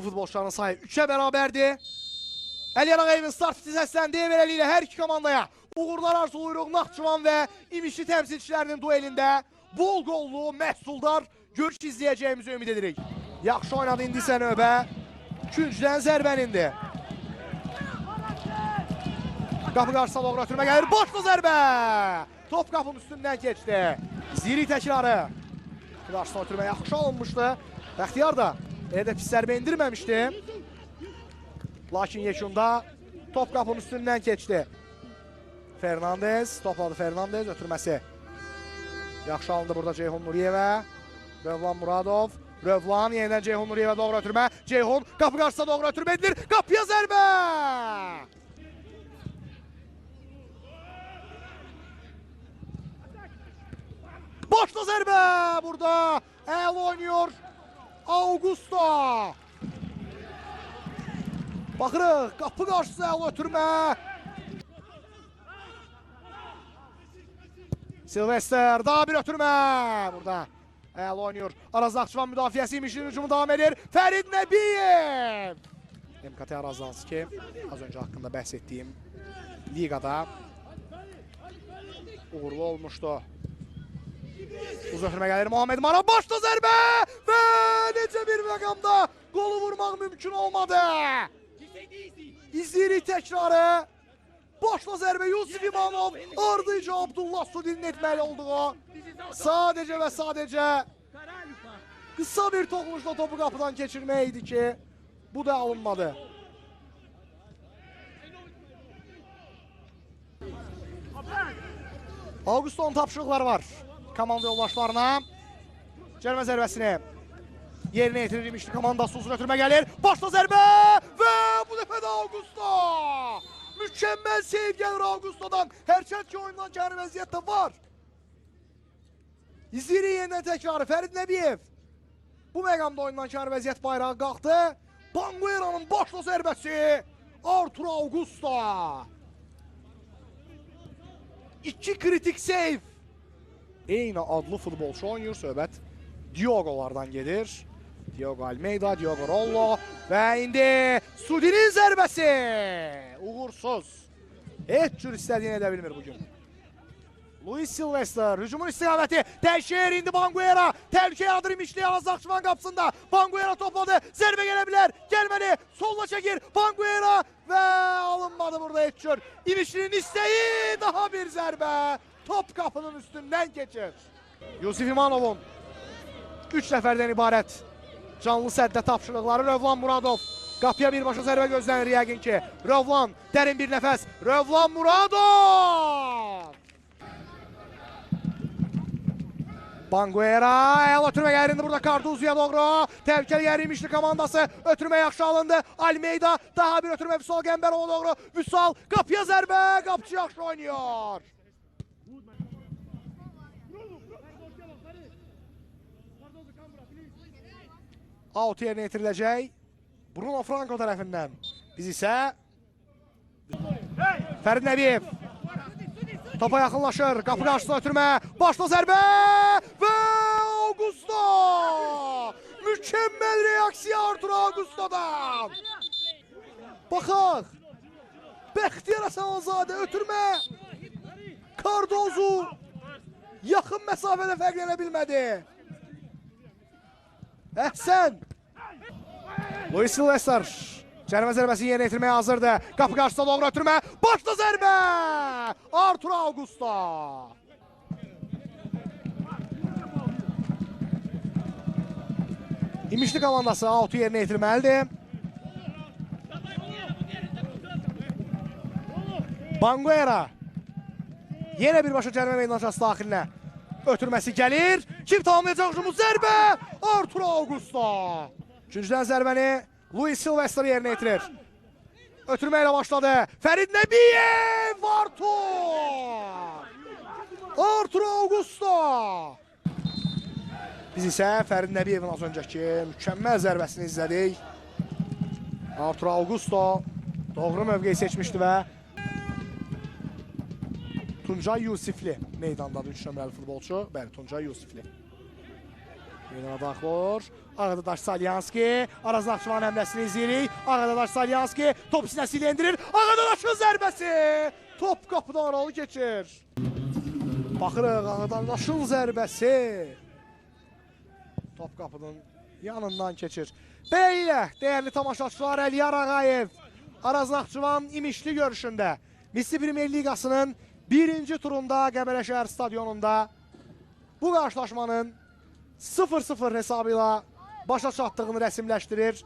Bu futbolçuların sayı 3'e bərabərdir. Əliyar Ağayevin start fiti səsləndi. Beləliklə hər iki komandaya uğurlar arzulayırıq. Naxçıvan və İmişli təmsilçilərinin duelində bol qollu, məhsuldar görüş izləyəcəyimizi ümid edirik. Yaxşı oynadı indi isə növbə küncdən zərbənindir. Qapı qarşısına doğru ötürmə gəlir. Başlı zərbə! Top qapının üstündən keçdi. İzləyirik təkrarı. Qarşısına ötürmə yaxşı alınmışdı. Bəxtiyar da elə də pis zərbə endirməmişdi. Lakin yekunda top qapının üstündən keçdi. Fernandez topladı, Fernandez ötürməsi. Yaxşı alındı burada Ceyhun Nuriyevə. Rövlan Muradov. Rövlan yenidən Ceyhun Nuriyevə doğru ötürmə. Ceyhun qapı qarşısına doğru ötürmə edilir. Qapıya zərbə! Başla zərbə! Burada əla oynuyor Augusto. Baxırıq, qapı qarşısı əla ötürmə. Silvester daha bir ötürmə. Burada əla oynuyor. Araz Naxçıvan müdafiəsi İmişlinin hücumu davam edir. Fərid Nəbiyev. MKT Araz hansı ki, az öncə haqqında bəhs etdiyim liqada uğurlu olmuşdu. Uzun ötürmə gəlir Muhammed Mara, başla zərbə və necə bir məqamda qolu vurmaq mümkün olmadı. İzləyirik təkrarı. Başla zərbə Yusif İmanov, ardıca Abdullah Sudinin etməli olduğu. Sadəcə və sadəcə qısa bir toxunuşla topu qapıdan keçirmək idi ki, bu da alınmadı. Augusto'nun tapşırıqları var komanda yoldaşlarına. Cərmə zərbəsini yerinə yetirir İmişli komandası, uzun ötürmə gəlir. Başla zərbə və bu dəfə də Augusto. Mükəmməl seyv gəlir Augusto'dan. Hərçənd ki oyundan kənar vəziyyət də var. İzləyirik yenidən təkrarı. Fərid Nəbiyev. Bu məqamda oyundan kənar vəziyyət bayrağı qalxdı. Banguera'nın başla zərbəsi. Artur Augusto. İki kritik seyv. Eyni adlı futbolçu oynayır. Söhbət Diogo'lardan gedir. Diogo Almeida, Diogo Rollo və indi Sudinin zərbəsi. Uğursuz. Heç cür istədiyini edə bilmir bugün. Luis Silvester hücumun istiqaməti dəyişir. İndi Banguera təhlükə yaradır İmişli Araz Naxçıvan qapısında. Banguera topladı. Zərbə gələ bilər. Gəlməli. Solla çəkir. Banguera və alınmadı burada heç cür. İmişlinin istəyi daha bir zərbə. Top qapının üstündən keçir. Yusif İmanovun 3 nəfərdən ibarət canlı səddə tapşırıqları. Rövlan Muradov qapıya birbaşa zərbə gözlənir yəqin ki. Rövlan dərin bir nəfəs. Rövlan Muradov! Banguera əla ötürmə gəlir indi burada Cardozo'ya doğru. Təhlükəli yer İmişli komandası. Ötürmə yaxşı alındı. Almeida daha bir ötürmə Vüsal Qəmbərova doğru. Vüsal qapıya zərbə. Qapıcı yaxşı oynayır. Out yerinə yetiriləcək Bruno Franco tərəfindən. Biz isə Fərid Nəbiyev topa yaxınlaşır. Qapı qarşısına ötürmə. Başla zərbə və Augusto! Mükəmməl reaksiya Artur Augusto'dan. Baxaq. Bəxtiyar Həsənzadə ötürmə. Cardozo yaxın məsafədə fərqlənə bilmədi. Əhsən! Luis Silvester cərmə zərbəsini yerinə yetirməyə hazırdır. Qapı qarşısına doğru ötürmə. Başla zərbə! Artur Augusto! İmişli komandası outu yerinə yetirməlidir. Banguera yenə birbaşa cərmə meydançası daxilinə ötürməsi gəlir. Kim tamamlayacaq hücumu? Zərbə! Artur Augusto! Üçüncüdən zərbəni Luis Silvester yerinə yetirir. Ötürmə ilə başladı. Fərid Nəbiyev! Artur! Artur Augusto! Biz isə Fərid Nəbiyevin az öncəki mükəmməl zərbəsini izlədik. Artur Augusto doğru mövqeyi seçmişdi və Tuncay Yusifli meydandadır, 3 nömrəli futbolçu. Bəli, Tuncay Yusifli. Meydana daxil olur. Ağadadaş Salyanski. Araz Naxçıvan həmləsini izləyirik. Ağadadaş Salyanski top sinəsi ilə endirir. Ağadadaşın zərbəsi. Top qapıdan aralı keçir. Baxırıq Ağadadaşın zərbəsi. Top qapının yanından keçir. Beləliklə, dəyərli tamaşaçılar, Əliyar Ağayev Araz Naxçıvan İmişli görüşündə Misli Premyer Liqasının birinci turunda Qəbələ şəhər stadionunda bu qarşılaşmanın 0-0 hesabıyla başa çatdığını rəsmləşdirir.